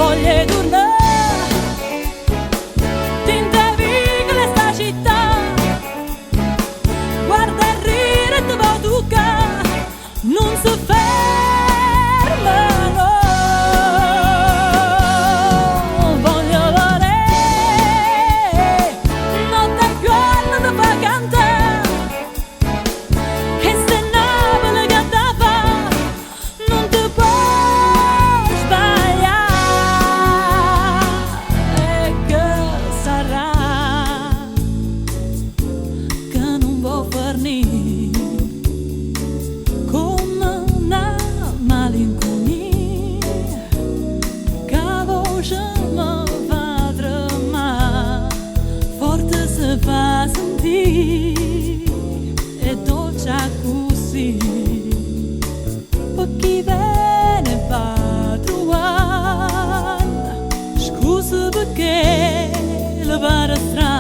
Voglia 'e turnà dint' 'e vicoli 'e 'sta città. Guarda e rire e te vo' tuccà. Nun se ferma, no. Voglio verè notte e juorno te fa cantà. Chesta è Napule che te fa, nun te può sbaglià. E che sarrà che nun vo' fernì comme 'na malincunia che 'a voce me fa tremmà, forte se fa sentì e dolce accussì. Pe' chi vene e va truvanno scusa pecché le pare strano.